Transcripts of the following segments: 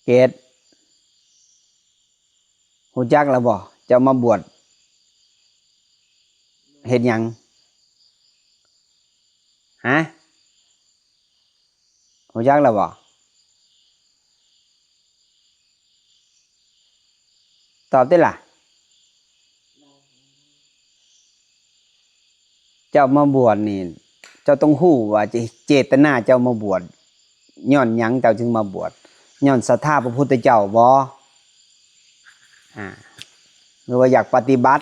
ເກດ ຮູ້ຈັກແລ້ວບໍ່? ເຈົ້າມາບວດເຮັດຫຍັງ? ຮະ? ຮູ້ຈັກແລ້ວບໍ່? ຕອບຕິລະ. ເຈົ້າມາບວດນີ້ ເຈົ້າຕ້ອງຮູ້ວ່າເຈ ເຈດຕະນາເຈົ້າມາບວດຍ້ອນຫຍັງ? ເຈົ້າຈຶ່ງມາບວດ ຍ້ອນສັດທາພະພຸດທະເຈົ້າບໍ່? ອາ ຫຼືວ່າຢາກປະຕິບັດ?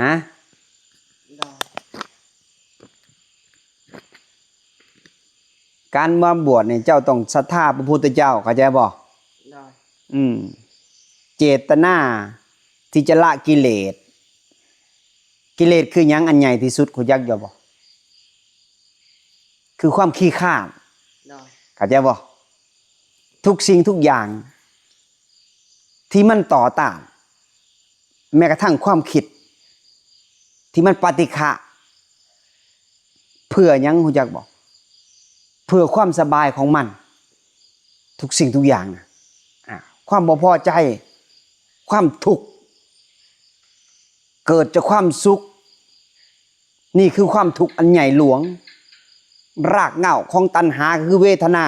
ຮະ? ການມາບວດນີ້ເຈົ້າຕ້ອງສັດທາພະພຸດທະເຈົ້າ ເຂົ້າໃຈບໍ່? ໂດຍ. ອືມ ເຈດຕະນາທີ່ຈະລະກິເລດ. ກິເລດຄືຫຍັງອັນໃຫຍ່ທີ່ສຸດ ຮູ້ຈັກຢູ່ບໍ່? ຄືຄວາມຂີ້ຄ້ານ. ໂດຍ. ເຂົ້າໃຈບໍ່? ທຸກສິ່ງທຸກຢ່າງ ທີ່ມັນຕໍ່ຕ້ານ ແມ້ກະທັ່ງຄວາມຄິດທີ່ມັນປະຕິຄະ ເພື່ອຫຍັງຮູ້ຈັກບໍ່? ເພື່ອຄວາມສະບາຍຂອງມັນ. ທຸກສິ່ງທຸກຢ່າງນະ ອາ ຄວາມບໍ່ພໍໃຈ ຄວາມທຸກ ເກີດຈາກຄວາມສຸກ. ນີ້ຄືຄວາມທຸກອັນໃຫຍ່ຫຼວງ. ລາກເຫງົ້າຂອງຕັນຫາຄືເວທະນາ.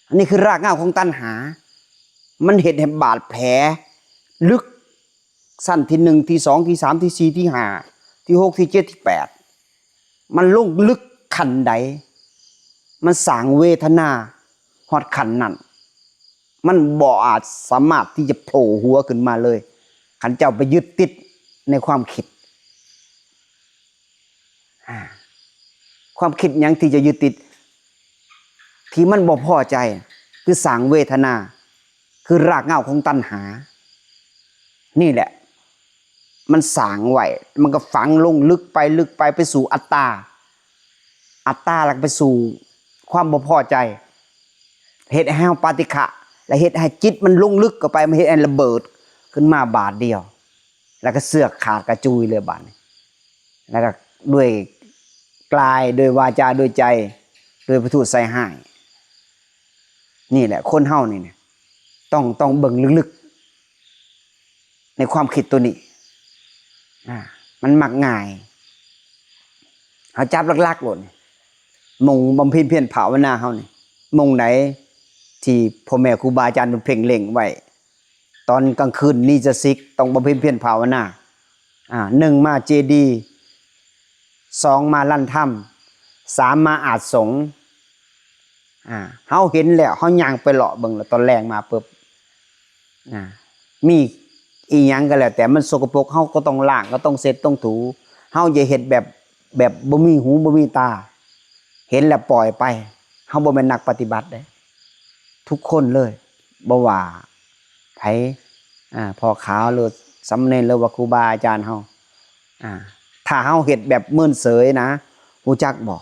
ອັນນີ້ຄືລາກເຫງົ້າຂອງຕັນຫາ. ມັນເຮັດໃຫ້ບາດແຜເລິກ ຊັ້ນທີໜຶ່ງ ທີສອງ ທີສາມ ທີສີ່ ທີຫ້າ ທີຫົກ ທີເຈັດ ທີແປດ ມັນລົງເລິກຂັ້ນໃດ ມັນສ້າງເວທະນາຮອດຂັ້ນນັ້ນ. ມັນບໍ່ອາດສາມາດທີ່ຈະໂຜລ່ຫົວຂຶ້ນມາເລີຍ ຄັນເຈົ້າໄປຍຶດຕິດໃນຄວາມຄິດ. ອາ ຄວາມຄິດຫຍັງທີ່ຈະຍຶດຕິດ ທີ່ມັນບໍ່ພໍໃຈ ຄືສ້າງເວທະນາ ຄືລາກເຫງົ້າຂອງຕັນຫາ. ນີ້ແຫຼະ ມັນສ້າງໄວ້ ມັນກໍຝັງລົງເລິກໄປ ເລິກໄປ ໄປສູ່ອັດຕາ ອັດຕາ ແລ້ວກໍໄປສູ່ຄວາມບໍ່ພໍໃຈ ເຮັດໃຫ້ເຮົາປະຕິຄະ ແລະ ເຮັດໃຫ້ຈິດມັນລົງເລິກເຂົ້າໄປ ມັນເຮັດໃຫ້ລະເບີດຂຶ້ນມາບາດດຽວ ແລ້ວກໍເຊືອກຂາດກະຈຸຍເລີຍບາດນີ້ ແລ້ວກໍດ້ວຍກາຍ ດ້ວຍວາຈາ ດ້ວຍໃຈ ດ້ວຍປະທຸດໃສ່ຮ້າຍ. ນີ້ແຫຼະ ຄົນເຮົານີ້ນະ ຕ້ອງ ຕ້ອງເບິ່ງເລິກໆ ໃນຄວາມຄິດໂຕນີ້ ອາ ມັນມັກງ່າຍ. ເຮົາຈັບຫຼັກໆໂລດນີ້ ໝ່ອງບຳເພັນພຽນພາວະນາເຮົານີ້ ໝ່ອງໃດທີ່ພໍ່ແມ່ຄູບາອາຈານເພິ່ນເພັ່ງເລັງໄວ້ ຕອນກາງຄືນນີຈະສິກຕ້ອງບຳເພັນພຽນພາວະນາ. ອາ ໜຶ່ງມາເຈດີ, ສອງມາລານທຳ, ສາມມາອາດສົງ. ອາ ເຮົາເຫັນແລ້ວ ເຮົາຍ່າງໄປເລາະເບິ່ງ ແລ້ວຕອນແລງມາປຶບ ອາ ມີອີ່ຫຍັງກໍແລ້ວແຕ່ມັນສົກກະປົກ ເຮົາກໍຕ້ອງລ້າງ ກໍຕ້ອງເຊັດ ຕ້ອງຖູ. ເຮົາຢ່າເຮັດແບບ ແບບບໍ່ມີຫູບໍ່ມີຕາ ເຫັນແລ້ວປ່ອຍໄປ. ເຮົາບໍ່ແມ່ນນັກປະຕິບັດເດ້ ທຸກຄົນເລີຍ ບໍ່ວ່າໃຜ ອາ ພໍ່ຂາວ ຫຼື ສາມະເນນ ຫຼືວ່າຄູບາອາຈານເຮົາ. ອາ ຖ້າເຮົາເຮັດແບບເມີນເສີຍນະ ຮູ້ຈັກບໍ່?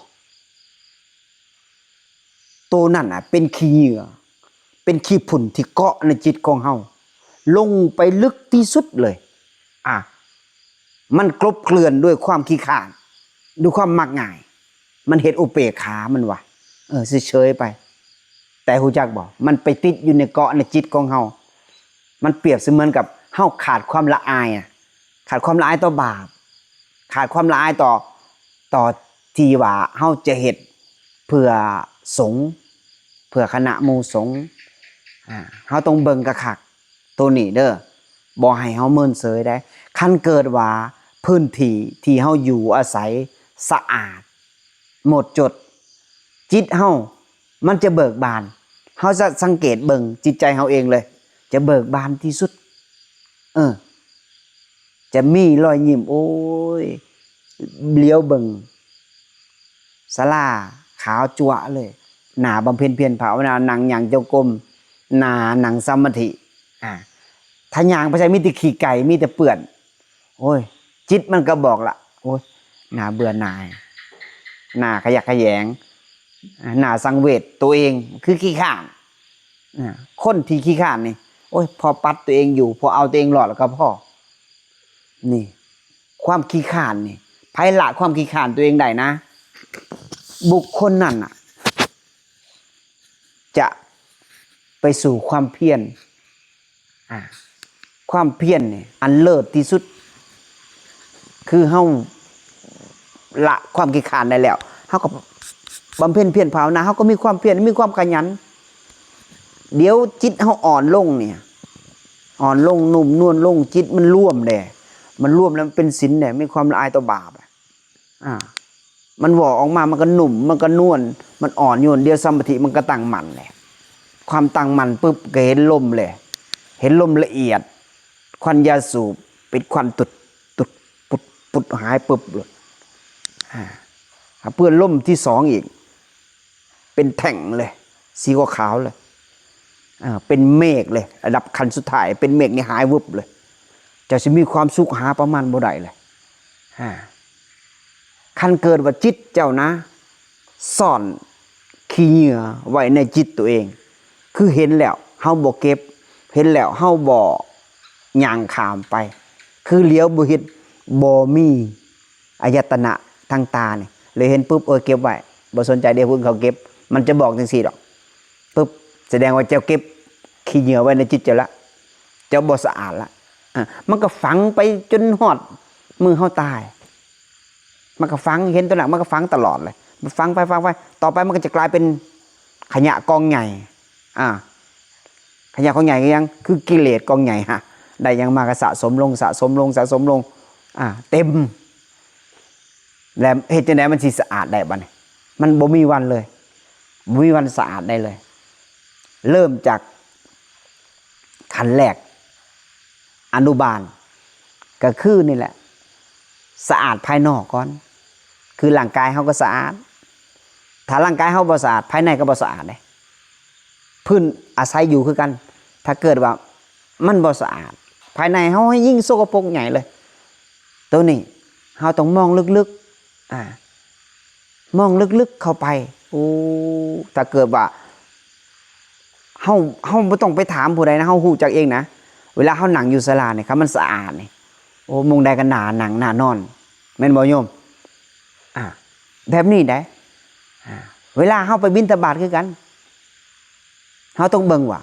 ໂຕນັ້ນນະເປັນຂີ້ເຫຍື້ອ ເປັນຂີ້ຝຸ່ນທີ່ເກາະໃນຈິດຂອງເຮົາ ລົງໄປເລິກທີ່ສຸດເລີຍ. ອາ ມັນກົບເກື່ອນດ້ວຍຄວາມຂີ້ຄ້ານ ດ້ວຍຄວາມມັກງ່າຍ. ມັນເຮັດອຸເປກຂາ ມັນວ່າ ເອີ ເສີຍໆໄປ. ແຕ່ຮູ້ຈັກບໍ່? ມັນໄປຕິດຢູ່ໃນເກາະໃນຈິດຂອງເຮົາ. ມັນປຽບສະເໝືອນກັບເຮົາຂາດຄວາມລະອາຍອະ ຂາດຄວາມລະອາຍຕໍ່ບາບ ຂາດຄວາມລະອາຍຕໍ່ ຕໍ່ທີ່ວ່າເຮົາຈະເຮັດເພື່ອສົງ ເພື່ອຄະນະໝູ່ສົງ. ອາ ເຮົາຕ້ອງເບິ່ງຄັກໆໂຕນີ້ເດີ ບໍ່ໃຫ້ເຮົາເມີນເສີຍໄດ໋. ຄັນເກີດວ່າພື້ນທີ່ທີ່ເຮົາຢູ່ອາໄສສະອາດໝົດຈົດ ຈິດເຮົາມັນຈະເບີກບານ. ເຮົາຈະສັງເກດເບິ່ງຈິດໃຈເຮົາເອງເລີຍ ຈະເບີກບານທີ່ສຸດ. ເອີ ຈະມີລອຍຍິ້ມ ໂອ້ຍ ຫຼຽວເບິ່ງສາລາຂາວຈັ້ວເລີຍ ໜ້າບຳເພັນພຽນພາວະນາ ນັ່ງຍ່າງຈົງກົມ ໜ້ານັ່ງສະມາທິ. ອາ ຖ້າຍ່າງໄປໃສມີແຕ່ຂີ້ໄກ່ ມີແຕ່ເປື້ອນ ໂອ້ຍ ຈິດມັນກໍບອກລະ ໂອ້ຍ ໜ້າເບື່ອໜ່າຍ ໜ້າຂະຫຍັກຂະແຫຍງ ໜ້າສັງເວດໂຕເອງ ຄືຂີ້ຄ້ານ. ອາ ຄົນທີ່ຂີ້ຄ້ານນີ້ ໂອ້ຍ ພໍປັດໂຕເອງຢູ່ ພໍເອົາໂຕເອງລອດແລ້ວກໍພໍ. ນີ້ ຄວາມຂີ້ຄ້ານນີ້ ໃຜລະຄວາມຂີ້ຄ້ານໂຕເອງໄດ້ນະ ບຸກຄົນນັ້ນນະ ຈະໄປສູ່ຄວາມພຽນ. ອາ ຄວາມພຽນນີ້ອັນເລີດທີ່ສຸດ ຄືເຮົາລະຄວາມຂີ້ຄ້ານໄດ້ແລ້ວ ເຮົາກໍບຳເພັນພຽນພາວນາ ເຮົາກໍມີຄວາມພຽນ ມີຄວາມຂະຫຍັນ. ດຽວຈິດເຮົາອ່ອນລົງນີ້ ອ່ອນລົງ ນຸ້ມນວນລົງ ຈິດມັນລວມເດ້ ມັນລວມແລ້ວມັນເປັນສິນເດ້ ມີຄວາມລະອາຍຕໍ່ບາບ. ອາ ມັນເວົ້າອອກມາ ມັນກໍນຸ້ມ ມັນກໍນວນ ມັນອ່ອນໂຍນ ດຽວສະມາທິມັນກໍຕັ້ງໝັ້ນແຫຼະ. ຄວາມຕັ້ງໝັ້ນປຶບ ກໍເຫັນລົມແຫຼະ ເຫັນລົມລະອຽດ ຄວັນຢາສູບ ເປັນຄວັນຕຸດ ຕຸດ ປຸດ ປຸດ ຫາຍປຶບໂລດ. ອາ ເພື່ອລົມທີສອງອີກ ເປັນແທ່ງເລີຍ ສີຂາວໆເລີຍ ເປັນເມກເລີຍ ລະດັບຂັ້ນສຸດທ້າຍ ເປັນເມກນີ້ຫາຍວຶບເລີຍ. ເຈົ້າຊິມີຄວາມສຸກຫາປະມານບໍ່ໄດ້ເລີຍ. ອາ ຄັນເກີດວ່າຈິດເຈົ້ານະ ຊ້ອນຂີ້ເຫຍື້ອໄວ້ໃນຈິດຕົວເອງ ຄືເຫັນແລ້ວເຮົາບໍ່ເກັບ ເຫັນແລ້ວເຮົາບໍ່ຍ່າງຂ້າມໄປ ຄືຫຼຽວບໍ່ເຫັນ ບໍ່ມີອາຍະຕະນະທາງຕານີ້ ເລີຍເຫັນປຶບ ເອີ ເກັບໄວ້ ບໍ່ສົນໃຈເດ້ ຜູ້ອື່ນເຂົາເກັບ ມັນຈະບອກຈັ່ງຊີ້ດອກ. ປຶບ ສະແດງວ່າເຈົ້າເກັບຂີ້ເຫຍື້ອໄວ້ໃນຈິດເຈົ້າລະ ເຈົ້າບໍ່ສະອາດລະ. ອາ ມັນກໍຝັງໄປຈົນຮອດມື້ເຮົາຕາຍ ມັນກໍຝັງ ເຫັນຕົວນັ້ນ ມັນກໍຝັງຕະຫຼອດເລີຍ ມັນຝັງໄປ ຝັງໄປ ຕໍ່ໄປມັນກໍຈະກາຍເປັນຂະຫຍະກອງໃຫຍ່. ອາ ຂະຫຍະກອງໃຫຍ່ຄືຫຍັງ? ຄືກິເລດກອງໃຫຍ່ ຮະ ໄດ້ຫຍັງມາກໍສະສົມລົງ ສະສົມລົງ ສະສົມລົງ ອາ ເຕັມ ແລ້ວເຮັດຈັ່ງໃດມັນຊິສະອາດໄດ້ບາດນີ້? ມັນບໍ່ມີວັນເລີຍ ບໍ່ມີວັນສະອາດໄດ້ເລີຍ. ເລີ່ມຈາກຂັ້ນແລກ ອະນຸບານ ກໍຄືນີ້ແຫຼະ ສະອາດພາຍນອກກ່ອນ ຄືຮ່າງກາຍເຮົາກໍສະອາດ. ຖ້າຮ່າງກາຍເຮົາບໍ່ສະອາດ ພາຍໃນກໍບໍ່ສະອາດເດ້. ພື້ນອາໄສຢູ່ຄືກັນ ຖ້າເກີດວ່າມັນບໍ່ສະອາດ ພາຍໃນເຮົາແຮ່ງຍິ່ງສົກກະປົກໃຫຍ່ເລີຍ. ໂຕນີ້ເຮົາຕ້ອງມອງເລິກໆ ອາ ມອງເລິກໆເຂົ້າໄປ. ໂອ້ ຖ້າເກີດວ່າເຮົາ ເຮົາບໍ່ຕ້ອງໄປຖາມຜູ້ໃດນະ ເຮົາຮູ້ຈັກເອງນະ. ເວລາເຮົານັ່ງຢູ່ສາລານີ້ ຄັນມັນສະອາດນີ້ ໂອ້ ໝ່ອງໃດກໍໜ້ານັ່ງໜ້ານອນ ແມ່ນບໍ່ໂຍມ? ອາ ແບບນີ້ໃດ໋. ອາ ເວລາເຮົາໄປບິນທະບາດຄືກັນ ເຮົາຕ້ອງເບິ່ງວ່າ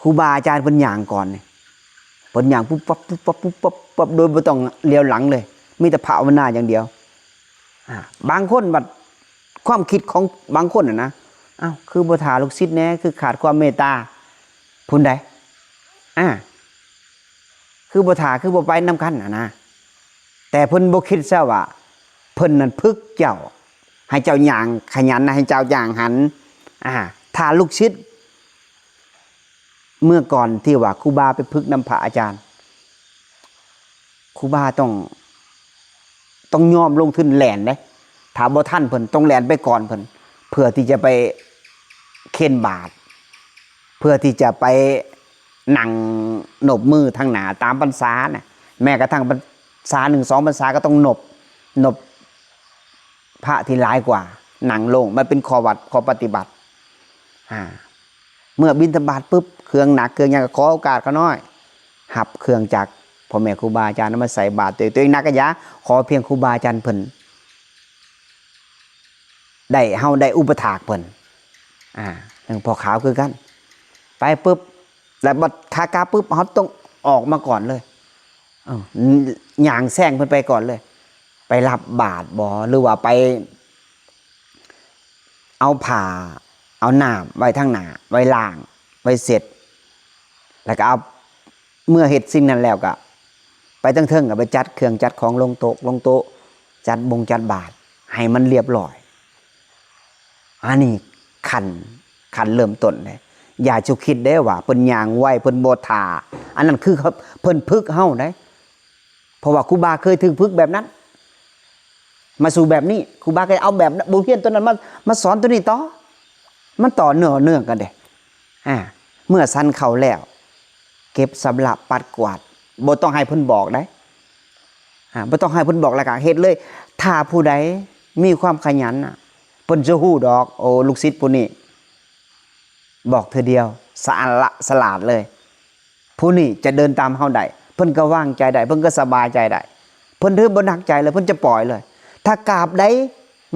ຄູບາອາຈານເພິ່ນຍ່າງກ່ອນນີ້ ເພິ່ນຍ່າງປຸບປັບ ປຸບປັບ ປຸບປັບ ປັບ ໂດຍບໍ່ຕ້ອງຫຼຽວຫຼັງເລີຍ ມີແຕ່ພາວະນາຢ່າງດຽວ. ອາ ບາງຄົນບັດ ຄວາມຄິດຂອງບາງຄົນນະ ອ້າວ ຄືບໍ່ຖ້າລູກສິດແດ່ ຄືຂາດຄວາມເມດຕາ ພຸ້ນໃດ໋. ອາ ຄືບໍ່ຖ້າ ຄືບໍ່ໄປນຳກັນຫັ້ນນະ. ແຕ່ເພິ່ນບໍ່ຄິດຊະວ່າ ເພິ່ນນັ້ນຝຶກເຈົ້າ ໃຫ້ເຈົ້າຍ່າງຂະຫຍັນ ໃຫ້ເຈົ້າຍ່າງຫັນ. ອາ ຖ້າລູກສິດ ເມື່ອກ່ອນທີ່ວ່າຄູບາໄປຝຶກນຳພະອາຈານ ຄູບາຕ້ອງ ຕ້ອງຍອມລົງທຶນແລ່ນເດ້. ຖ້າບໍ່ທັນເພິ່ນ ຕ້ອງແລ່ນໄປກ່ອນເພິ່ນ ເພື່ອທີ່ຈະໄປເຂັນບາດ ເພື່ອທີ່ຈະໄປນັ່ງນົບມືທາງໜ້າຕາມພັນສານະ. ແມ້ກະທັ່ງພັນສາໜຶ່ງສອງພັນສາກໍຕ້ອງນົບ ນົບພະທີ່ຫຼາຍກວ່າ ນັ່ງລົງ ມັນເປັນຂໍ້ວັດ ຂໍ້ປະຕິບັດ. ອາ ເມື່ອບິນທະບາດປຶບ ເຄື່ອງໜັກເຄື່ອງຫຍັງກໍຂໍໂອກາດຂ້ານ້ອຍ ຮັບເຄື່ອງຈັກ ພໍ່ແມ່ຄູບາອາຈານນຳມາໃສ່ບາດ. ຕົວເອງ ຕົວເອງໜັກກໍຢ່າ ຂໍພຽງຄູບາອາຈານເພິ່ນໄດ້ ເຮົາໄດ້ອຸປະຖາກເພິ່ນ. ອາ ເລື່ອງພໍ່ຂາວຄືກັນ ໄປປຶບ ແລ້ວບັດຂາກັບປຶບ ເຮົາຕ້ອງອອກມາກ່ອນເລີຍ. ເອີ ຍ່າງແຊງເພິ່ນໄປກ່ອນເລີຍ ໄປຮັບບາດບໍ ຫຼືວ່າໄປເອົາຜ້າເອົານ້ຳໄວ້ທາງໜ້າ ໄວ້ລ້າງ ໄວ້ເຊັດ ແລ້ວກໍເອົາ ເມື່ອເຮັດສິ່ງນັ້ນແລ້ວກໍໄປເທິງໆ ກໍໄປຈັດເຄື່ອງຈັດຂອງລົງໂຕະ ລົງໂຕະ ຈັດບົງຈັດບາດໃຫ້ມັນລຽບຮ້ອຍ. ອັນນີ້ຂັ້ນ ຂັ້ນເລີ່ມຕົ້ນເດ້. ຢ່າສຸຄິດເດ້ວ່າເພິ່ນຍ່າງໄວ ເພິ່ນບໍ່ຖ້າ ອັນນັ້ນຄືເພິ່ນຝຶກເຮົາເດ້. ເພາະວ່າຄູບາເຄີຍຖືກຝຶກແບບນັ້ນ ມາສູ່ແບບນີ້ ຄູບາກໍເອົາແບບບົດຮຽນຕົວນັ້ນມາ ມາສອນຕົວນີ້ຕໍ່ ມັນຕໍ່ເນື່ອງກັນເດ້. ອາ ເມື່ອສັນເຂົ້າແລ້ວ ເກັບສຳລະປັດກວາດ ບໍ່ຕ້ອງໃຫ້ເພິ່ນບອກໃດ໋. ອາ ບໍ່ຕ້ອງໃຫ້ເພິ່ນບອກ ແລ້ວກໍເຮັດເລີຍ. ຖ້າຜູ້ໃດມີຄວາມຂະຫຍັນນະ ເພິ່ນຈະຮູ້ດອກ. ໂອ້ ລູກສິດຜູ້ນີ້ ບອກເທື່ອດຽວ ສະອາດ ສະຫຼາດເລີຍ. ຜູ້ນີ້ຈະເດີນຕາມເຮົາໄດ້ ເພິ່ນກໍວາງໃຈໄດ້ ເພິ່ນກໍສະບາຍໃຈໄດ້ ເພິ່ນຖືບໍ່ໜັກໃຈເລີຍ ເພິ່ນຈະປ່ອຍເລີຍ. ຖ້າກາບໃດ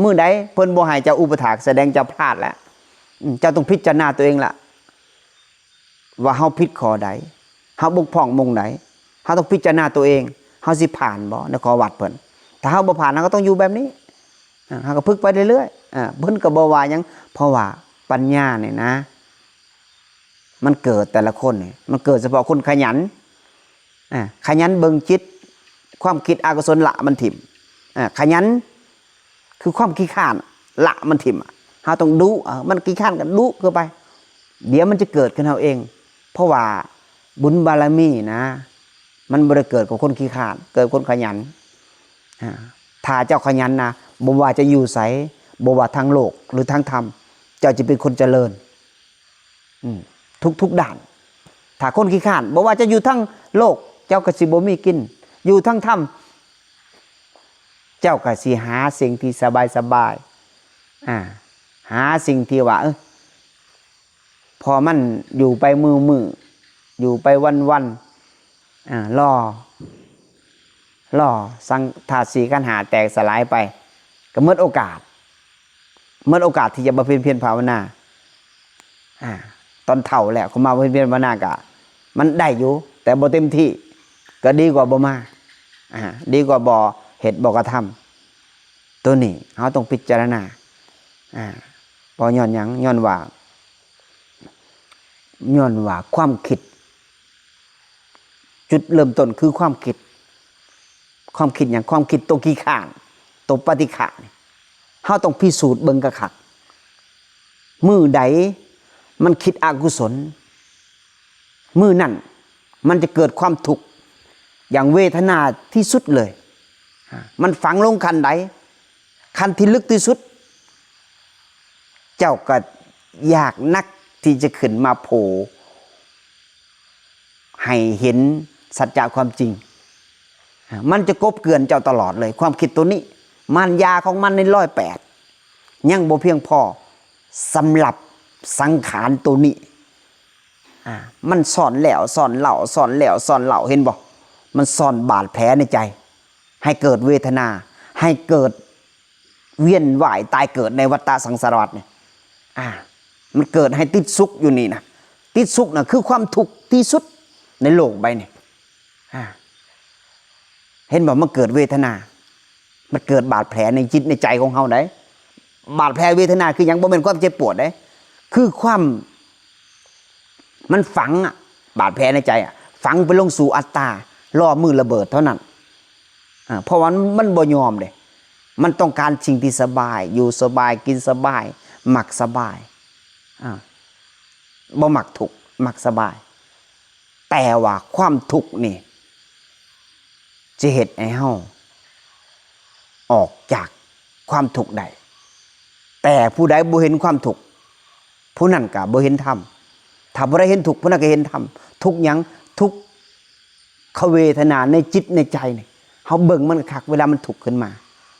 ມື້ໃດເພິ່ນບໍ່ໃຫ້ເຈົ້າອຸປະຖາກ ສະແດງເຈົ້າພລາດແລ້ວ. ອືມ ເຈົ້າຕ້ອງພິຈາລະນາຕົວເອງລະ ວ່າເຮົາຜິດຂໍ້ໃດ ເຮົາບົກຜ່ອງໝ່ອງໃດ ເຮົາຕ້ອງພິຈາລະນາຕົວເອງ ເຮົາຊິຜ່ານບໍ່ໃນຂໍ້ວັດເພິ່ນ. ຖ້າເຮົາບໍ່ຜ່ານ ເຮົາກໍຕ້ອງຢູ່ແບບນີ້ ເຮົາກໍຝຶກໄປເລື້ອຍໆ ເພິ່ນກໍບໍ່ວ່າຫຍັງ ເພາະວ່າປັນຍານີ້ນະ ມັນເກີດແຕ່ລະຄົນນີ້ ມັນເກີດສະເພາະຄົນຂະຫຍັນ ອາ ຂະຫຍັນເບິ່ງຈິດ ຄວາມຄິດອະກຸສົນລະມັນຖິ້ມ ອາ ຂະຫຍັນ ຄືຄວາມຂີ້ຄ້ານ ລະມັນຖິ້ມ ເຮົາຕ້ອງດຸ ເອີ ມັນຂີ້ຄ້ານກໍດຸຄືໄປ ດຽວມັນຈະເກີດຂຶ້ນເຮົາເອງ ເພາະວ່າບຸນບາລະມີນະ ມັນບໍ່ໄດ້ເກີດກັບຄົນຂີ້ຄ້ານ ເກີດຄົນຂະຫຍັນ. ອາ ຖ້າເຈົ້າຂະຫຍັນນະ ບໍ່ວ່າຈະຢູ່ໃສ ບໍ່ວ່າທາງໂລກ ຫຼື ທາງທຳ ເຈົ້າຈະເປັນຄົນຈະເລີນ ອືມ ທຸກໆດ້ານ. ຖ້າຄົນຂີ້ຄ້ານ ບໍ່ວ່າຈະຢູ່ທາງໂລກ ເຈົ້າກໍຊິບໍ່ມີກິນ ຢູ່ທາງທຳ ເຈົ້າກໍຊິຫາສິ່ງທີ່ສະບາຍໆ ອາ ຫາສິ່ງທີ່ວ່າ ເອີ ພໍມັນຢູ່ໄປມື້ໆ ຢູ່ໄປວັນໆ ອາ ລໍ ລໍສັງ ທາດສີ່ຂັນຫ້າແຕກສະຫຼາຍໄປ ກໍໝົດໂອກາດ ໝົດໂອກາດທີ່ຈະບຳເພັນພຽນພາວະນາ. ອາ ຕອນເຖົ້າແລ້ວ ຄົນມາບຳເພັນພຽນພາວະນາກະ ມັນໄດ້ຢູ່ ແຕ່ບໍ່ເຕັມທີ່ ກໍດີກວ່າບໍ່ມາ ອາ ດີກວ່າບໍ່ເຮັດ ບໍ່ກະທຳ. ໂຕນີ້ເຮົາຕ້ອງພິຈາລະນາ ອາ ເພາະຍ້ອນຫຍັງ? ຍ້ອນວ່າ ຍ້ອນວ່າຄວາມຄິດ ຈຸດເລີ່ມຕົ້ນຄືຄວາມຄິດ. ຄວາມຄິດຫຍັງ? ຄວາມຄິດໂຕຂີ້ຄ້ານ ໂຕປະຕິຄະນີ້ ເຮົາຕ້ອງພິສູດເບິ່ງຄັກໆ. ມື້ໃດມັນຄິດອະກຸສົນ ມື້ນັ້ນມັນຈະເກີດຄວາມທຸກຢ່າງເວທະນາທີ່ສຸດເລີຍ. ອາ ມັນຝັງລົງຂັ້ນໃດ? ຂັ້ນທີ່ເລິກທີ່ສຸດ. ເຈົ້າກໍຢາກນັກທີ່ຈະຂຶ້ນມາໂຜ ໃຫ້ເຫັນສັດຈະຄວາມຈິງ. ອາ ມັນຈະກົບເກື່ອນເຈົ້າຕະຫຼອດເລີຍ. ຄວາມຄິດໂຕນີ້ ມານຢາຂອງມັນໃນຮ້ອຍແປດ ຍັງບໍ່ພຽງພໍສຳລັບສັງຂານໂຕນີ້. ອາ ມັນຊ້ອນແລ້ວຊ້ອນເລົ່າ ຊ້ອນແລ້ວຊ້ອນເລົ່າ ເຫັນບໍ່? ມັນຊ້ອນບາດແຜໃນໃຈ ໃຫ້ເກີດເວທະນາ ໃຫ້ເກີດ ວຽນວ່າຍຕາຍເກີດໃນວັດຕະສັງສາລະວັດນີ້ ອາ ມັນເກີດໃຫ້ຕິດສຸກຢູ່ນີ້ນະ. ຕິດສຸກນະຄືຄວາມທຸກທີ່ສຸດໃນໂລກໃບນີ້ ອາ ເຫັນບໍ່? ມັນເກີດເວທະນາ ມັນເກີດບາດແຜໃນຈິດໃນໃຈຂອງເຮົາໃດ໋. ບາດແຜເວທະນາຄືຫຍັງ? ບໍ່ແມ່ນຄວາມເຈັບປວດເດ້ ຄືຄວາມ ມັນຝັງອະ ບາດແຜໃນໃຈອະ ຝັງໄປລົງສູ່ອັດຕາ ລໍມືລະເບີດເທົ່ານັ້ນ. ອາ ເພາະວ່າມັນ ມັນບໍ່ຍອມເດ້ ມັນຕ້ອງການສິ່ງທີ່ສະບາຍ ຢູ່ສະບາຍ ກິນສະບາຍ ມັກສະບາຍ ອາ ບໍ່ມັກທຸກ ມັກສະບາຍ. ແຕ່ວ່າຄວາມທຸກນີ້ ຈະເຮັດໃຫ້ເຮົາອອກຈາກຄວາມທຸກໄດ້. ແຕ່ຜູ້ໃດບໍ່ເຫັນຄວາມທຸກ ຜູ້ນັ້ນກໍບໍ່ເຫັນທຳ. ຖ້າຜູ້ໃດເຫັນທຸກ ຜູ້ນັ້ນກໍເຫັນທຳ. ທຸກຫຍັງ? ທຸກຂະເວທະນາໃນຈິດໃນໃຈນີ້ ເຮົາເບິ່ງມັນຄັກ ເວລາມັນທຸກຂຶ້ນມາ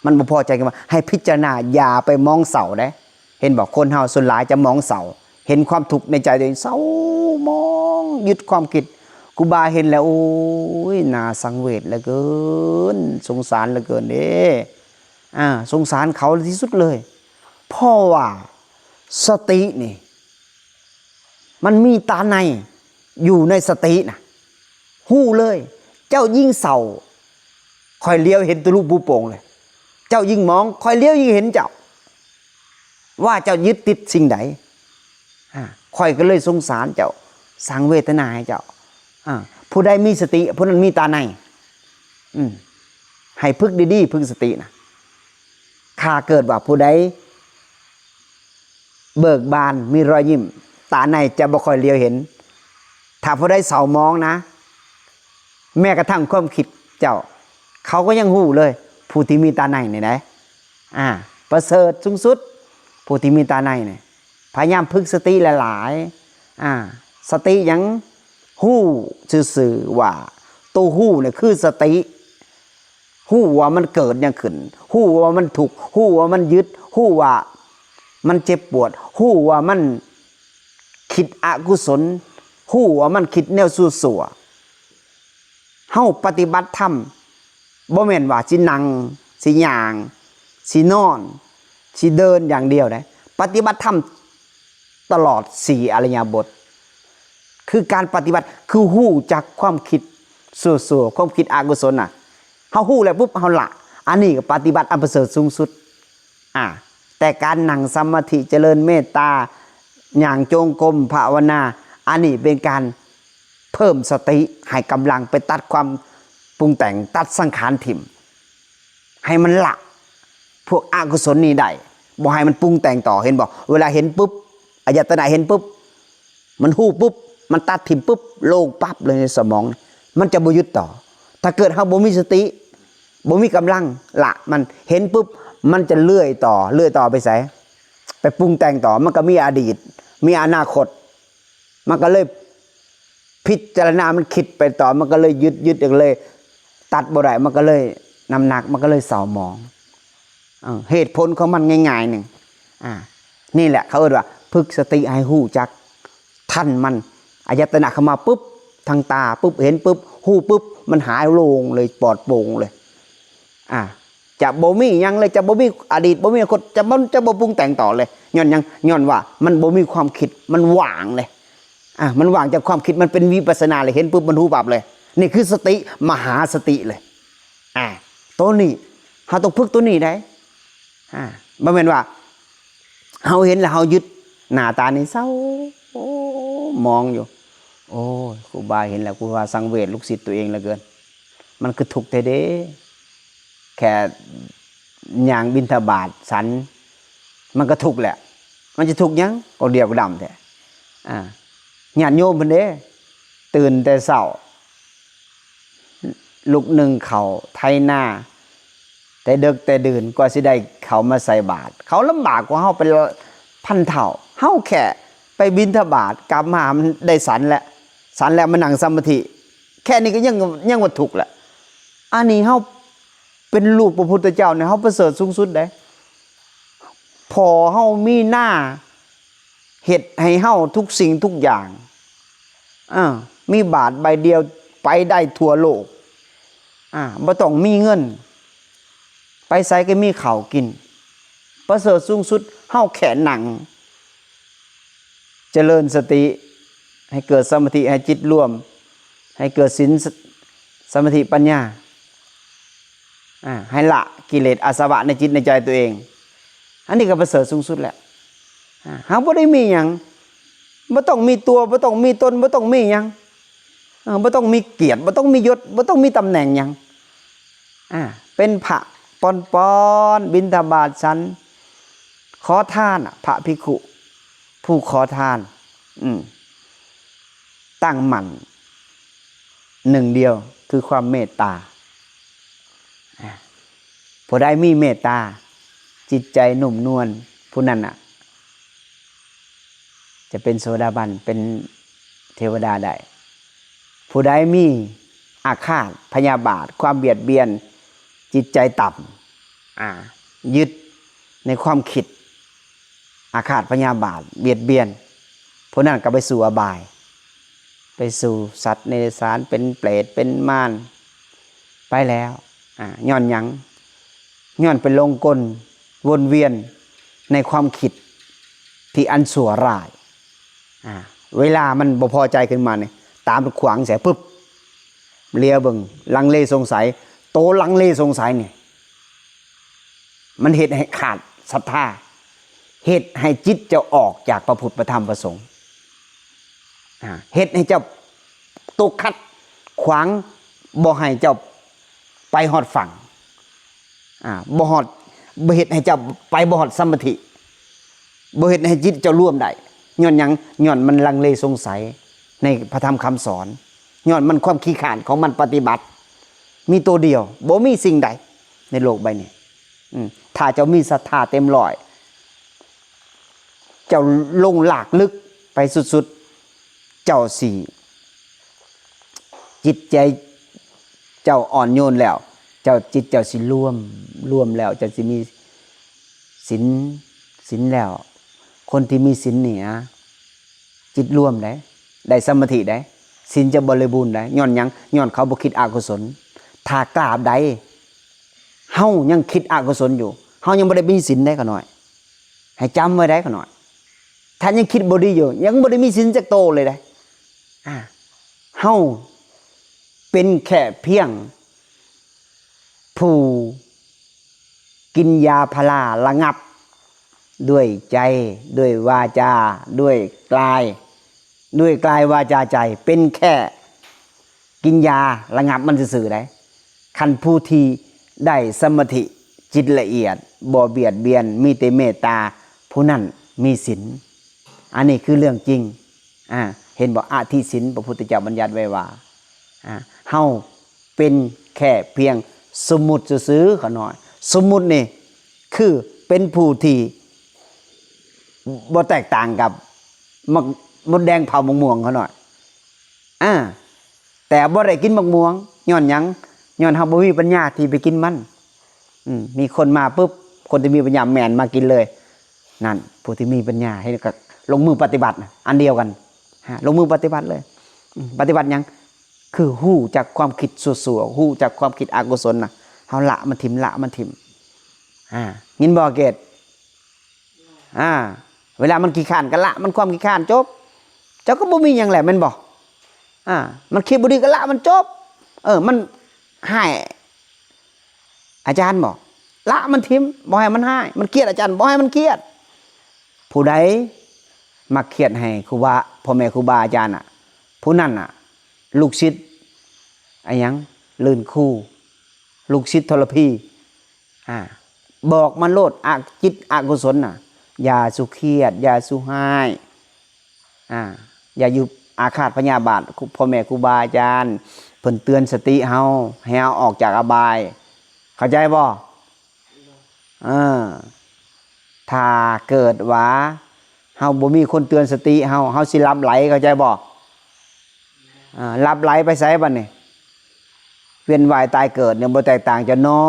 ມັນບໍ່ພໍໃຈຂຶ້ນມາ ໃຫ້ພິຈາລະນາ ຢ່າໄປມອງເສົ້າເດ້. ເຫັນບໍ່? ຄົນເຮົາສ່ວນຫຼາຍຈະມອງເສົ້າ ເຫັນຄວາມທຸກໃນໃຈຕົວເອງ ເສົ້າໝອງ ຍຶດຄວາມຄິດ. ຄູບາເຫັນແລ້ວ ໂອ້ຍ ໜ້າສັງເວດເຫຼືອເກີນ ສົງສານເຫຼືອເກີນເດ້ ອາ ສົງສານເຂົາທີ່ສຸດເລີຍ. ເພາະວ່າສະຕິນີ້ ມັນມີຕາໃນຢູ່ໃນສະຕິນະ ຮູ້ເລີຍ. ເຈົ້າຍິ່ງເສົ້າ ຂ້ອຍຫຼຽວເຫັນແຕ່ຮູບປູໂປ່ງເລີຍ. ເຈົ້າຍິ່ງໝອງ ຂ້ອຍຫຼຽວຍິ່ງເຫັນເຈົ້າ ວ່າເຈົ້າຍຶດຕິດສິ່ງໃດ. ອາ ຂ້ອຍກໍເລີຍສົງສານເຈົ້າ ສ້າງເວທະນາໃຫ້ເຈົ້າ. ອາ ຜູ້ໃດມີສະຕິ ຜູ້ນັ້ນມີຕາໃນ. ອືມ ໃຫ້ຝຶກດີໆ ຝຶກສະຕິນະ. ຖ້າເກີດວ່າຜູ້ໃດ ເບີກບານ ມີຮອຍຍິ້ມ ຕາໃນຈະບໍ່ຄ່ອຍຫຼຽວເຫັນ. ຖ້າຜູ້ໃດເສົ້າໝອງນະ ແມ້ກະທັ່ງຄວາມຄິດເຈົ້າ ເຂົາກໍຍັງຮູ້ເລີຍ ຜູ້ທີ່ມີຕາໃນນີ້ໃດ໋. ອາ ປະເສີດສູງສຸດ ຜູ້ທີ່ມີຕາໃນນີ້. ພະຍາຍາມຝຶກສະຕິຫຼາຍໆ. ອາ ສະຕິຫຍັງ? ຮູ້ຊື່ໆ ວ່າໂຕຮູ້ນີ້ຄືສະຕິ. ຮູ້ວ່າມັນເກີດຫຍັງຂຶ້ນ, ຮູ້ວ່າມັນທຸກ, ຮູ້ວ່າມັນຍຶດ, ຮູ້ວ່າມັນເຈັບປວດ, ຮູ້ວ່າມັນຄິດອະກຸສົນ, ຮູ້ວ່າມັນຄິດແນວຊົ່ວໆ. ເຮົາປະຕິບັດທຳ ບໍ່ແມ່ນວ່າຊິນັ່ງ, ຊິຍ່າງ, ຊິນອນ, ຊິເດີນຢ່າງດຽວໃດ໋. ປະຕິບັດທຳ ຕະຫຼອດສີ່ອະລິຍະບົດ ຄືການປະຕິບັດ ຄືຮູ້ຈັກຄວາມຄິດຊົ່ວໆ ຄວາມຄິດອະກຸສົນນະ ເຮົາຮູ້ແລ້ວປຸບ ເຮົາລະ ອັນນີ້ກໍປະຕິບັດອັນປະເສີດສູງສຸດ. ອາ ແຕ່ການນັ່ງສະມາທິ ຈະເລີນເມດຕາ ຍ່າງຈົງກົມ ພາວະນາ ອັນນີ້ເປັນການເພີ່ມສະຕິ ໃຫ້ກຳລັງໄປຕັດຄວາມປຸງແຕ່ງ ຕັດສັງຂານຖິ້ມ ໃຫ້ມັນລະພວກອະກຸສົນນີ້ໄດ້ ບໍ່ໃຫ້ມັນປຸງແຕ່ງຕໍ່ ເຫັນບໍ່? ເວລາເຫັນປຶບ ອາຍະຕະນະເຫັນປຶບ ມັນຮູ້ປຶບ ມັນຕັດຖິ້ມປຶບ ໂລ່ງປັບເລີຍໃນສະໝອງ ມັນຈະບໍ່ຢຸດຕໍ່. ຖ້າເກີດເຮົາບໍ່ມີສະຕິ ບໍ່ມີກຳລັງລະມັນ ເຫັນປຶບ ມັນຈະເລື່ອຍຕໍ່ ເລື່ອຍຕໍ່ໄປໃສ? ໄປປຸງແຕ່ງຕໍ່ ມັນກໍມີອະດີດ ມີອະນາຄົດ ມັນກໍເລີຍພິຈາລະນາ ມັນຄິດໄປຕໍ່ ມັນກໍເລີຍຢຸດ ຢຸດ ກໍເລີຍຕັດບໍ່ໄດ້ ມັນກໍເລີຍ ນ້ຳໜັກມັນກໍເລີຍເສົ້າໝອງ. ເອີ ເຫດຜົນຂອງມັນງ່າຍໆໜຶ່ງ ອາ ນີ້ແຫຼະເຂົາເອີ້ນວ່າ ຝຶກສະຕິໃຫ້ຮູ້ຈັກທັນມັນ. ອາຍະຕະນະເຂົ້າມາປຶບ ທາງຕາປຶບ ເຫັນປຶບ ຮູ້ປຶບ ມັນຫາຍໂລ່ງເລີຍ ປອດໂປ່ງເລີຍ. ອາ ຈະບໍ່ມີຫຍັງເລີຍ ຈະບໍ່ມີອະດີດ ບໍ່ມີອະນາຄົດ ຈະ ມັນຈະບໍ່ປຸງແຕ່ງຕໍ່ເລີຍ. ຍ້ອນຫຍັງ? ຍ້ອນວ່າມັນບໍ່ມີຄວາມຄິດ ມັນວ່າງເລີຍ. ອາ ມັນວ່າງຈາກຄວາມຄິດ ມັນເປັນວິປັດສະນາເລີຍ ເຫັນປຶບມັນຮູ້ປັບເລີຍ. ນີ້ຄືສະຕິ ມະຫາສະຕິເລີຍ. ອາ ໂຕນີ້ ເຮົາຕ້ອງຝຶກໂຕນີ້ໄດ໋. ອາ ບໍ່ແມ່ນວ່າເຮົາເຫັນແລ້ວເຮົາຢຸດ ໜ້າຕານີ້ເສົ້າໝອງຢູ່. ໂອ້ຍ ຄູບາເຫັນແລ້ວ ຄູບາສັງເວດລູກສິດຕົວເອງເຫຼືອເກີນ. ມັນຄືທຸກແທ້ເດ້ ແຄ່ຍ່າງບິນທະບາດສັນ ມັນກໍທຸກແລ້ວ ມັນຈະທຸກຫຍັງ ກໍດຽວກໍດຳແທ້. ອາ ຍາດໂຍມເພິ່ນເດ້ ຕື່ນແຕ່ເຊົ້າ ລຸກໜຶ່ງເຂົ້າໄຖນາ ແຕ່ເດິກແຕ່ດື່ນກວ່າຊິໄດ້ເຂົ້າມາໃສ່ບາດ ເຂົາລຳບາກກວ່າເຮົາເປັນພັນເທົ່າ. ເຮົາແຄ່ໄປບິນທະບາດ ກັບມາມັນໄດ້ສັນແລ້ວ ສັນແລ້ວມານັ່ງສະມາທິ ແຄ່ນີ້ກໍຍັງ ຍັງວ່າທຸກລະ. ອັນນີ້ເຮົາເປັນລູກພະພຸດທະເຈົ້ານີ້ ເຮົາປະເສີດສູງສຸດເດ້. ພໍ່ເຮົາມີນາ ເຮັດໃຫ້ເຮົາທຸກສິ່ງທຸກຢ່າງ ເອີ ມີບາດໃບດຽວ ໄປໄດ້ທົ່ວໂລກ ອາ ບໍ່ຕ້ອງມີເງິນ ໄປໃສກໍມີເຂົ້າກິນ ປະເສີດສູງສຸດ. ເຮົາແຄ່ນັ່ງຈະເລີນສະຕິ ໃຫ້ເກີດສະມາທິ ໃຫ້ຈິດລວມ ໃຫ້ເກີດສິນ ສະມາທິ ປັນຍາ ອາ ໃຫ້ລະກິເລດອາສະວະໃນຈິດໃນໃຈຕົວເອງ ອັນນີ້ກໍປະເສີດສູງສຸດແລ້ວ. ອາ ເຮົາບໍ່ໄດ້ມີຫຍັງ ບໍ່ຕ້ອງມີຕົວ ບໍ່ຕ້ອງມີຕົນ ບໍ່ຕ້ອງມີຫຍັງ ເອີ ບໍ່ຕ້ອງມີກຽດ ບໍ່ຕ້ອງມີຍົດ ບໍ່ຕ້ອງມີຕຳແໜ່ງຫຍັງ. ອາ ເປັນພະປ່ອນໆ ບິນທະບາດສັນ ຂໍທານ ພະພິກຂຸຜູ້ຂໍທານ ອືມ ຕັ້ງໝັ້ນໜຶ່ງດຽວ ຄືຄວາມເມດຕາ. ອາ ຜູ້ໃດມີເມດຕາ ຈິດໃຈນຸ້ມນວນ ຜູ້ນັ້ນນະຈະເປັນໂສດາບັນ ເປັນເທວະດາໄດ້. ຜູ້ໃດມີອາຄາດພະຍາບາດ ຄວາມບຽດບຽນ ຈິດໃຈຕ່ຳ ອາ ຍຶດໃນຄວາມຄິດ ອາຄາດພະຍາບາດ ບຽດບຽນ ຜູ້ນັ້ນກໍໄປສູ່ອະບາຍ ໄປສູ່ສັດເດຍລະສານ ເປັນເປດ ເປັນມານ ໄປແລ້ວ. ອາ ຍ້ອນຫຍັງ? ຍ້ອນໄປຫຼົງກົນວົນວຽນໃນຄວາມຄິດທີ່ອັນຊົ່ວຮ້າຍ. ອາ ເວລາມັນບໍ່ພໍໃຈຂຶ້ນມານີ້ ຕາມັນຂວາງໃສ່ປຶບ ຫຼຽວເບິ່ງ ລັງເລສົງໄສ. ໂຕລັງເລສົງໄສນີ້ ມັນເຮັດໃຫ້ຂາດສັດທາ ເຮັດໃຫ້ຈິດເຈົ້າອອກຈາກພະພຸດ ພະທຳ ພະສົງ ອາ ເຮັດໃຫ້ເຈົ້າຕົກຂັດຂວາງ ບໍ່ໃຫ້ເຈົ້າໄປຮອດຝັ່ງ ອາ ບໍ່ຮອດ ບໍ່ເຮັດໃຫ້ເຈົ້າໄປບໍ່ຮອດສະມາທິ ບໍ່ເຮັດໃຫ້ຈິດເຈົ້າລວມໄດ້. ຍ້ອນຫຍັງ? ຍ້ອນມັນລັງເລສົງໄສໃນພະທຳຄຳສອນ ຍ້ອນມັນຄວາມຂີ້ຄ້ານຂອງມັນປະຕິບັດ ມີໂຕດຽວ ບໍ່ມີສິ່ງໃດໃນໂລກໃບນີ້. ອືມ ຖ້າເຈົ້າມີສັດທາເຕັມຮ້ອຍ ເຈົ້າລົງລາກເລິກໄປສຸດໆ ເຈົ້າຊິ ຈິດໃຈເຈົ້າອ່ອນໂຍນແລ້ວ ເຈົ້າ ຈິດເຈົ້າຊິລວມ ລວມແລ້ວເຈົ້າຊິມີສິນ ສິນແລ້ວ. ຄົນທີ່ມີສິນນີ້ນະ ຈິດລວມໄດ໋ ໄດ້ສະມາທິໄດ໋ ສິນຈະບໍລິບູນໄດ໋. ຍ້ອນຫຍັງ? ຍ້ອນເຂົາບໍ່ຄິດອະກຸສົນ. ຖ້າກາບໃດເຮົາຍັງຄິດອະກຸສົນຢູ່ ເຮົາຍັງບໍ່ໄດ້ມີສິນໄດ໋ ຂະນ້ອຍ. ໃຫ້ຈຳໄວ້ໄດ໋ ຂະນ້ອຍ. ຖ້າຍັງຄິດບໍ່ດີຢູ່ ຍັງບໍ່ໄດ້ມີສິນຈັກໂຕເລີຍເດ້. ອ່າ ເຮົາເປັນແຄ່ພຽງຜູ້ກິນຢາພາລາລະງັບ ດ້ວຍໃຈ ດ້ວຍວາຈາ ດ້ວຍກາຍ ດ້ວຍກາຍ ວາຈາ ໃຈ ເປັນແຄ່ກິນຢາລະງັບມັນຊື່ໆໄດ໋. ຄັນຜູ້ທີ່ໄດ້ສະມາທິຈິດລະອຽດ ບໍ່ບຽດບຽນ ມີແຕ່ເມດຕາ ຜູ້ນັ້ນມີສິນ. ອັນນີ້ຄືເລື່ອງຈິງ. ອ່າ ເຫັນບໍ່? ອະທິສິນ ພະພຸດທະເຈົ້າບັນຍັດໄວ້ວ່າ ອ່າ ເຮົາເປັນແຄ່ພຽງສົມມຸດຊື່ໆ ຂະນ້ອຍ. ສົມມຸດນີ້ຄືເປັນຜູ້ທີ່ບໍ່ແຕກຕ່າງກັບໝາກມົດແດງເຜົາໝາກມ່ວງ ຂະນ້ອຍ. ອ່າ ແຕ່ບໍ່ໄດ້ກິນໝາກມ່ວງ ຍ້ອນຫຍັງ? ຍ້ອນເຮົາບໍ່ມີປັນຍາທີ່ໄປກິນມັນ. ອືມ ມີຄົນມາປຶບ ຄົນທີ່ມີປັນຍາແມ່ນມາກິນເລີຍ. ນັ້ນ ຜູ້ທີ່ມີປັນຍາເຫັນກໍລົງມືປະຕິບັດນະ ອັນດຽວກັນ. ຮະ ລົງມືປະຕິບັດເລີຍ. ອືມ ປະຕິບັດຫຍັງ? ຄືຮູ້ຈັກຄວາມຄິດຊົ່ວໆ ຮູ້ຈັກຄວາມຄິດອະກຸສົນນະ ເຮົາລະມັນຖິ້ມ ລະມັນຖິ້ມ. ອ່າ ຍິນບໍ່ເກດ? ອ່າ ເວລາມັນຂີ້ຄ້ານກໍລະມັນຄວາມຂີ້ຄ້ານ ຈົບ. ເຈົ້າກໍບໍ່ມີຫຍັງແລ້ວແມ່ນບໍ່? ອ່າ ມັນຄິດບໍ່ດີກໍລະມັນ ຈົບ. ເອີ ມັນຮ້າຍອາຈານບໍ? ລະມັນຖິ້ມ ບໍ່ໃຫ້ມັນຮ້າຍ. ມັນກຽດອາຈານ ບໍ່ໃຫ້ມັນກຽດ. ຜູ້ໃດມັກຄຽດໃຫ້ຄູບາ ພໍ່ແມ່ຄູບາອາຈານນະ ຜູ້ນັ້ນນະ ລູກສິດ ອາຫຍັງ? ລື່ນຄູ ລູກສິດທໍລະພີ. ອ່າ ບອກມັນໂລດ ອະ ຈິດອະກຸສົນນະ ຢ່າສູ່ຄຽດ ຢ່າສູ່ຮ້າຍ. ອ່າ ຢ່າຢູ່ອາຄາດພະຍາບາດ ພໍ່ແມ່ຄູບາອາຈານ ເພິ່ນເຕືອນສະຕິເຮົາ ໃຫ້ເຮົາອອກຈາກອະບາຍ. ເຂົ້າໃຈບໍ່? ເອີ ຖ້າເກີດວ່າເຮົາບໍ່ມີຄົນເຕືອນສະຕິເຮົາ ເຮົາຊິຫຼັບໄຫຼ ເຂົ້າໃຈບໍ່? ອ່າ ຫຼັບໄຫຼໄປໃສບັດນີ້? ວຽນວ່າຍຕາຍເກີດນີ້ບໍ່ແຕກຕ່າງຈາກນອ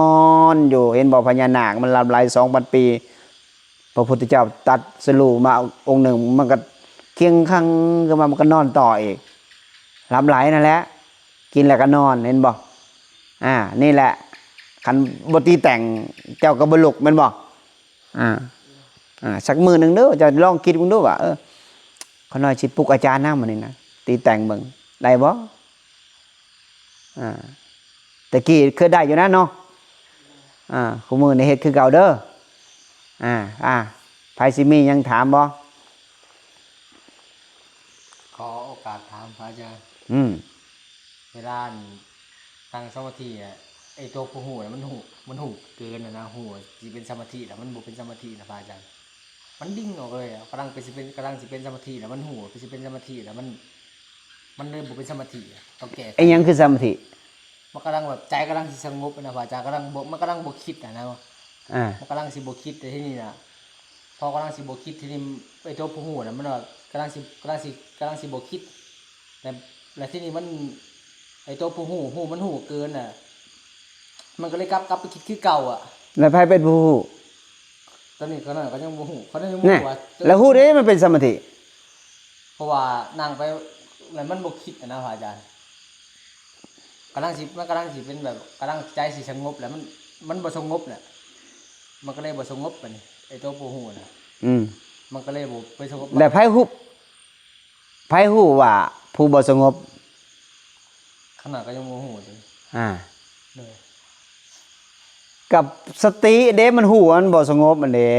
ນຢູ່. ເຫັນບໍ່? ພະຍານາກມັນຫຼັບໄຫຼສອງພັນປີ ພະພຸດທະເຈົ້າຕັດສະຮູ້ມາອົງໜຶ່ງ ມັນກໍຄຽງຄັງຂຶ້ນມາ ມັນກໍນອນຕໍ່ອີກ. ຫຼັບໄຫຼນັ້ນແຫຼະ ກິນແລ້ວກໍນອນ ເຫັນບໍ່? ອ່າ ນີ້ແຫຼະ ຄັນບໍ່ຕີແຕ່ງ ເຈົ້າກໍບໍ່ລຸກ ແມ່ນບໍ່? ອ່າ ອ່າ ສັກມື້ໜຶ່ງເດີ ເຈົ້າລອງຄິດເບິ່ງດູວ່າ ເອີ ຂ້ານ້ອຍຊິປຸກອາຈານນຳມື້ນີ້ນະ ຕີແຕ່ງເບິ່ງ ໄດ້ບໍ່? ອ່າ ແຕ່ກີ້ເຄີຍໄດ້ຢູ່ນະເນາະ. ອ່າ ຄູ່ມື້ນີ້ເຮັດຄືເກົ່າເດີ. ອ່າ ອ່າ ໃຜຊິມີຫຍັງຖາມບໍ່? ຂໍໂອກາດຖາມພະອາຈານ. ອືມ ເວລາອັນ ນັ່ງສະມາທິອະ ໄອ້ຕົວຜູ້ຮູ້ນະ ມັນຮູ້ ມັນຮູ້ເກີນນະນະ ຮູ້ຊິເປັນສະມາທິລະ ມັນບໍ່ເປັນສະມາທິນະພະອາຈານ. ມັນດຶງອອກເລີຍ ກຳລັງໄປຊິເປັນ ກຳລັງຊິເປັນສະມາທິລະ ມັນຮູ້ວ່າຊິເປັນສະມາທິລະ ມັນ ມັນເລີຍບໍ່ເປັນສະມາທິ ຕ້ອງແກ້ໄຂ. ອີຫຍັງຄືສະມາທິ? ມັນກຳລັງແບບ ໃຈກຳລັງຊິສະຫງົບນະພະອາຈານ ກຳລັງບໍ່ ມັນກຳລັງບໍ່ຄິດນະນະ. ອ່າ ມັນກຳລັງຊິບໍ່ຄິດ ແຕ່ທີນີ້ນະ ພໍກຳລັງຊິບໍ່ຄິດ ທີນີ້ໄອ້ຕົວຜູ້ຮູ້ນະ ມັນວ່າກຳລັງຊິ ກຳລັງຊິ ກຳລັງຊິບໍ່ຄິດ ແລ້ວ ແລ້ວທີນີ້ມັນ ໄອ້ຕົວຜູ້ຮູ້ ຮູ້ ມັນຮູ້ເກີນນະ ມັນກໍເລີຍກັບ ກັບໄປຄິດຄືເກົ່າອະ. ແລ້ວໃຜເປັນຜູ້ຮູ້? ຕອນນີ້ຂ້ານ້ອຍກໍຍັງບໍ່ຮູ້ ຂ້ານ້ອຍຍັງບໍ່ຮູ້ວ່າ ແລ້ວຮູ້ໄດ້ມັນເປັນສະມາທິ? ເພາະວ່ານັ່ງໄປແລ້ວມັນບໍ່ຄິດນະພະອາຈານ ກຳລັງຊິ ມັນກຳລັງຊິເປັນແບບ ກຳລັງໃຈຊິສະຫງົບແລ້ວ ມັນ ມັນບໍ່ສະຫງົບນະ ມັນກໍເລີຍບໍ່ສະຫງົບ ບາດນີ້ໄອ້ຕົວຜູ້ຮູ້ນະ. ອືມ ມັນກໍເລີຍບໍ່ໄປສະຫງົບ. ແລ້ວໃຜຮູ້ ໃຜຮູ້ວ່າຜູ້ບໍ່ສະຫງົບ? ຂະໜາດກໍຍັງບໍ່ຮູ້ເລີຍ. ອ່າ ໂດຍ ກັບສະຕິເດ້ ມັນຮູ້ວ່າມັນບໍ່ສະຫງົບຫັ້ນເດ້.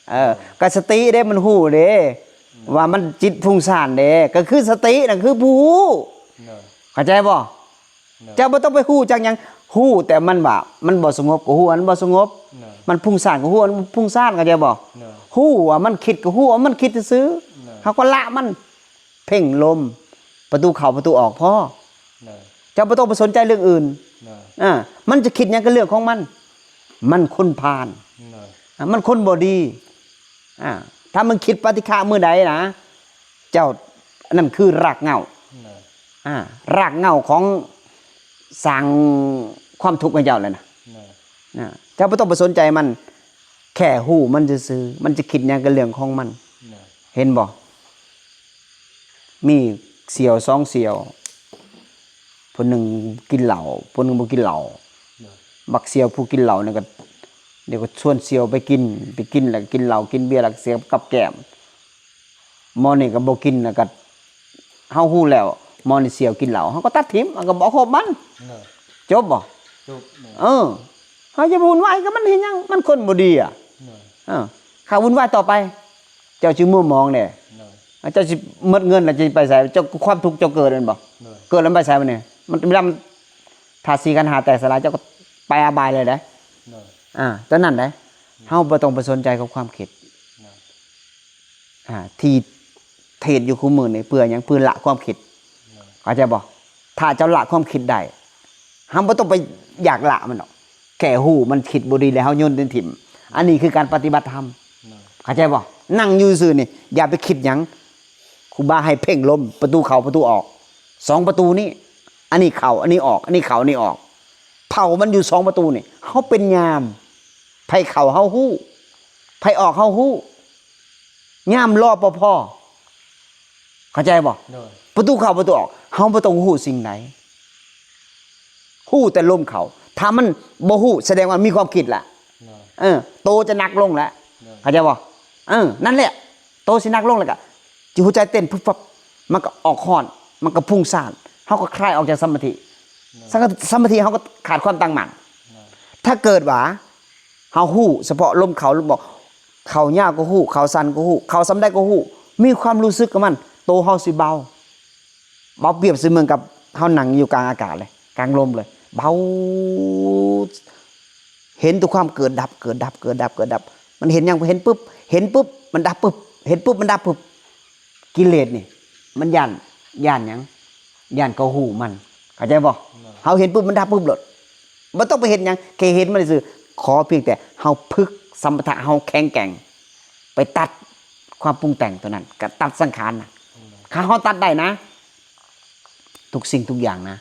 ເອີ ໂດຍ ກັບສະຕິເດ້ ມັນຮູ້ເດ້ ອືມ ວ່າມັນຈິດຟຸ້ງສ້ານເດ້ ກໍຄືສະຕິນັ້ນຄືຜູ້ຮູ້. ໂດຍ ເຂົ້າໃຈບໍ່? ໂດຍ ເຈົ້າບໍ່ຕ້ອງໄປຮູ້ຈັກຫຍັງ ຮູ້ແຕ່ມັນວ່າມັນບໍ່ສະຫງົບ ກໍຮູ້ວ່າມັນບໍ່ສະຫງົບ. ໂດຍ ມັນຟຸ້ງສ້ານ ກໍຮູ້ວ່າມັນຟຸ້ງສ້ານ ເຂົ້າໃຈບໍ່? ໂດຍ ຮູ້ວ່າມັນຄິດ ກໍຮູ້ວ່າມັນຄິດຊື່ໆ. ໂດຍ ເຮົາກໍລະມັນ ເພັ່ງລົມ ປະຕູເຂົ້າປະຕູອອກພໍ. ໂດຍ ເຈົ້າບໍ່ຕ້ອງໄປສົນໃຈເລື່ອງອື່ນ. ໂດຍ ອ່າ ມັນຈະຄິດຫຍັງກໍເລື່ອງຂອງມັນ ມັນຄົນພານ. ໂດຍ ອ່າ ມັນຄົນບໍ່ດີ. ອ່າ ຖ້າມັນຄິດປະຕິຄະມື້ໃດນະ ເຈົ້າ ອັນນັ້ນຄືຮາກເຫງົ້າ. ໂດຍ ອ່າ ຮາກເຫງົ້າຂອງສ້າງຄວາມທຸກໃຫ້ເຈົ້າແລ້ວນະ. ໂດຍ ອ່າ ເຈົ້າບໍ່ຕ້ອງໄປສົນໃຈມັນ ແຄ່ຮູ້ມັນຊື່ໆ ມັນຈະຄິດຫຍັງກໍເລື່ອງຂອງມັນ. ໂດຍ ເຫັນບໍ່? ມີສ່ຽວສອງສ່ຽວ ຜູ້ໜຶ່ງກິນເຫຼົ້າ ຜູ້ໜຶ່ງບໍ່ກິນເຫຼົ້າ. ໂດຍ ບັກສ່ຽວຜູ້ກິນເຫຼົ້ານັ້ນກໍ ດຽວກໍຊວນສ່ຽວໄປກິນ ໄປກິນແລ້ວກິນເຫຼົ້າກິນເບຍ ແລ້ວກໍເສຍກັບແກ້ມ. ໝໍນີ້ກໍບໍ່ກິນ ແລ້ວກໍເຮົາຮູ້ແລ້ວ ໝໍນີ້ສ່ຽວກິນເຫຼົ້າ ເຮົາກໍຕັດຖິ້ມ ເຮົາກໍບໍ່ເອົາຄົບມັນ. ໂດຍ. ຈົບບໍ່? ຈົບ. ໂດຍ. ເອີ ເຮົາຢ່າໄປວຸ່ນວາຍກັບມັນເຮັດຫຍັງ ມັນຄົນບໍ່ດີອະ. ໂດຍ. ເອີ ຖ້າວຸ່ນວາຍຕໍ່ໄປ ເຈົ້າຊິມົວໝອງເດ້. ໂດຍ. ເຈົ້າຊິໝົດເງິນແລ້ວ ເຈົ້າຊິໄປໃສ? ເຈົ້າ ຄວາມທຸກເຈົ້າເກີດແມ່ນບໍ່? ໂດຍ. ເກີດແລ້ວໄປໃສບັດນີ້? ມັນເວລາມັນ ທາດສີ່ຂັນຫ້າແຕກສະຫຼາຍ ເຈົ້າກໍໄປອະບາຍເລີຍເດ້. ໂດຍ. ອ່າ ຕອນນັ້ນເດ້ ເຮົາບໍ່ຕ້ອງໄປສົນໃຈກັບຄວາມຄິດ. ໂດຍ. ອ່າ ທີ່ເທດຢູ່ຄູ່ມື້ນີ້ເພື່ອຫຍັງ? ເພື່ອລະຄວາມຄິດ. ໂດຍ. ເຂົ້າໃຈບໍ່? ຖ້າເຈົ້າລະຄວາມຄິດໄດ້ ເຮົາບໍ່ຕ້ອງໄປຢາກລະມັນດອກ ແຄ່ຮູ້ມັນຄິດບໍ່ດີແລ້ວເຮົາໂຍນຖິ້ມ. ໂດຍ. ອັນນີ້ຄືການປະຕິບັດທຳ. ໂດຍ. ເຂົ້າໃຈບໍ່? ນັ່ງຢູ່ຊື່ນີ້ ຢ່າໄປຄິດຫຍັງ. ຄູບາໃຫ້ເພັ່ງລົມ ປະຕູເຂົ້າປະຕູອອກ ສອງປະຕູນີ້ ອັນນີ້ເຂົ້າ ອັນນີ້ອອກ ອັນນີ້ເຂົ້າ ອັນນີ້ອອກ ເຝົ້າມັນຢູ່ສອງປະຕູນີ້. ເຮົາເປັນຍາມ ໃຜເຂົ້າເຮົາຮູ້ ໃຜອອກເຮົາຮູ້ ຍາມ ລປພ. ເຂົ້າໃຈບໍ່? ໂດຍ. ປະຕູເຂົ້າປະຕູອອກ ເຮົາບໍ່ຕ້ອງຮູ້ສິ່ງໃດ ຮູ້ແຕ່ລົມເຂົ້າ. ຖ້າມັນບໍ່ຮູ້ ສະແດງວ່າມີຄວາມຄິດລະ. ໂດຍ. ເອີ ໂຕຈະໜັກລົງລະ. ໂດຍ. ເຂົ້າໃຈບໍ່? ເອີ ນັ້ນແຫຼະ ໂຕຊິໜັກລົງ ແລ້ວກະຈິດຫົວໃຈເຕັ້ນປຶບປັບ ມັນກໍອອກຮ້ອນ ມັນກໍຟຸ້ງສ້ານ ເຮົາກໍຄາຍອອກຈາກສະມາທິ. ໂດຍ. ສະມາທິເຮົາກໍຂາດຄວາມຕັ້ງໝັ້ນ. ໂດຍ. ຖ້າເກີດວ່າເຮົາຮູ້ສະເພາະລົມເຂົ້າລົມອອກ ເຂົ້າຍາວກໍຮູ້ ເຂົ້າສັ້ນກໍຮູ້ ເຂົ້າສ່ຳໃດກໍຮູ້ ມີຄວາມຮູ້ສຶກກັບມັນ ໂຕເຮົາຊິເບົາ. ເບົາປຽບສະເໝືອນກັບເຮົານັ່ງຢູ່ກາງອາກາດເລີຍ ກາງລົມເລີຍ ເບົາ ເຫັນແຕ່ຄວາມເກີດດັບ ເກີດດັບ ເກີດດັບ ເກີດດັບ. ມັນເຫັນຫຍັງ? ເຫັນປຶບ ເຫັນປຶບ ມັນດັບປຶບ ເຫັນປຶບ ມັນດັບປຶບ. ກິເລດນີ້ມັນຢ້ານ ຢ້ານຫຍັງ? ຢ້ານເຂົາຮູ້ມັນ. ເຂົ້າໃຈບໍ່? ໂດຍ. ເຮົາເຫັນປຶບ ມັນດັບປຶບໂລດ ບໍ່ຕ້ອງໄປເຮັດຫຍັງ ແຄ່ເຫັນມັນຊື່ໆ. ຂໍພຽງແຕ່ເຮົາຝຶກສຳປະທະເຮົາແຂງແກ່ງ ໄປຕັດຄວາມປຸງແຕ່ງຕົວນັ້ນ ກະຕັດສັງຂານນະ. ໂດຍ. ຖ້າເຮົາຕັດໄດ້ນະ ທຸກສິ່ງທຸກຢ່າງນະ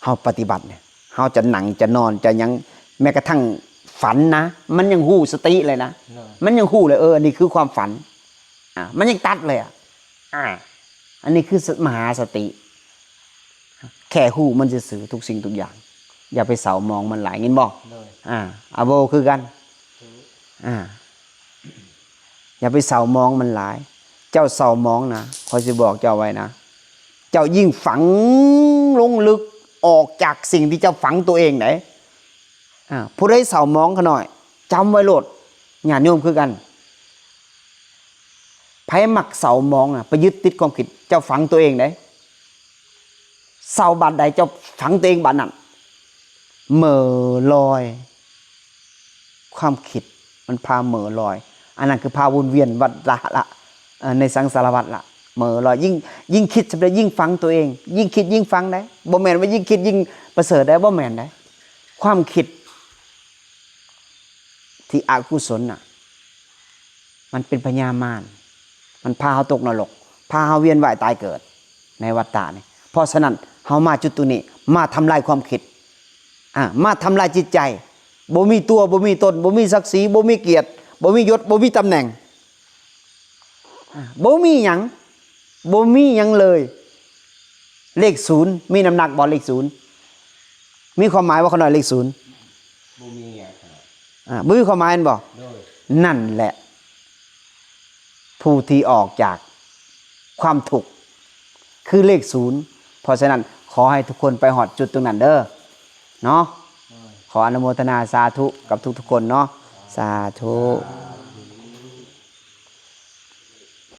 ເຮົາປະຕິບັດນີ້ ເຮົາຈະນັ່ງ ຈະນອນ ຈະຫຍັງ ແມ້ກະທັ່ງຝັນນະ ມັນຍັງຮູ້ສະຕິເລີຍນະ. ໂດຍ. ມັນຍັງຮູ້ເລີຍ ເອີ ອັນນີ້ຄືຄວາມຝັນ. ອ່າ ມັນຍັງຕັດເລີຍ ອ່າ ອັນນີ້ຄື ສ- ມະຫາສະຕິ. ແຄ່ຮູ້ມັນຊື່ໆ ທຸກສິ່ງທຸກຢ່າງ ຢ່າໄປເສົ້າໝອງມັນຫຼາຍ ເຫັນບໍ່? ໂດຍ. ອ່າ ອາໂວຄືກັນ. ຖືກ. ອ່າ ຢ່າໄປເສົ້າໝອງມັນຫຼາຍ. ເຈົ້າເສົ້າໝອງນະ ຂ້ອຍຊິບອກເຈົ້າໄວ້ນະ ເຈົ້າຍິ່ງຝັງລົງເລິກ ອອກຈາກສິ່ງທີ່ເຈົ້າຝັງຕົວເອງໃດ໋. ອ່າ ຜູ້ໃດເສົ້າໝອງຂ້ານ້ອຍ ຈຳໄວ້ໂລດ ຍາດໂຍມຄືກັນ. ໃຜມັກເສົ້າໝອງນະ ໄປຍຶດຕິດຄວາມຄິດ ເຈົ້າຝັງຕົວເອງເດ້. ເສົ້າບາດໃດ ເຈົ້າຝັງຕົວເອງບາດນັ້ນ. ເໝີລອຍ ຄວາມຄິດມັນພາເໝີລອຍ ອັນນັ້ນຄືພາວົນວຽນວັດຕະລະ ເອີ ໃນສັງສາລະວັດລະ ເໝີລອຍ. ຍິ່ງ ຍິ່ງຄິດຊຳໃດ ຍິ່ງຝັງຕົວເອງ ຍິ່ງຄິດຍິ່ງຝັງໄດ໋. ບໍ່ແມ່ນວ່າຍິ່ງຄິດຍິ່ງປະເສີດໄດ໋ ບໍ່ແມ່ນໄດ໋. ຄວາມຄິດ ທີ່ອະກຸສົນນະ ມັນເປັນພະຍາມານ ມັນພາເຮົາຕົກນະລົກ ພາເຮົາວຽນວ່າຍຕາຍເກີດໃນວັດຕະນີ້. ເພາະສະນັ້ນ ເຮົາມາຈຸດຕົງນີ້ ມາທຳລາຍຄວາມຄິດ ອ່າ ມາທຳລາຍຈິດໃຈ. ບໍ່ມີຕົວ ບໍ່ມີຕົນ ບໍ່ມີສັກສີ ບໍ່ມີກຽດ ບໍ່ມີຍົດ ບໍ່ມີຕຳແໜ່ງ ອ່າ ບໍ່ມີຫຍັງ ບໍ່ມີຫຍັງເລີຍ. ເລກສູນ ມີນ້ຳໜັກບໍ່? ເລກສູນ ມີຄວາມໝາຍບໍ່? ຂ້ານ້ອຍ ເລກສູນ ບໍ່ມີຫຍັງ. ອ່າ ບໍ່ມີຄວາມໝາຍແມ່ນບໍ່? ໂດຍ. ນັ້ນແຫຼະ ຜູ້ທີ່ອອກຈາກຄວາມທຸກຄືເລກສູນ. ເພາະສະນັ້ນ ຂໍໃຫ້ທຸກຄົນໄປຮອດຈຸດຕົງນັ້ນເດີ ເນາະ. ໂດຍ. ຂໍອະນຸໂມທະນາສາທຸກັບທຸກໆຄົນເນາະ. ສາທຸ.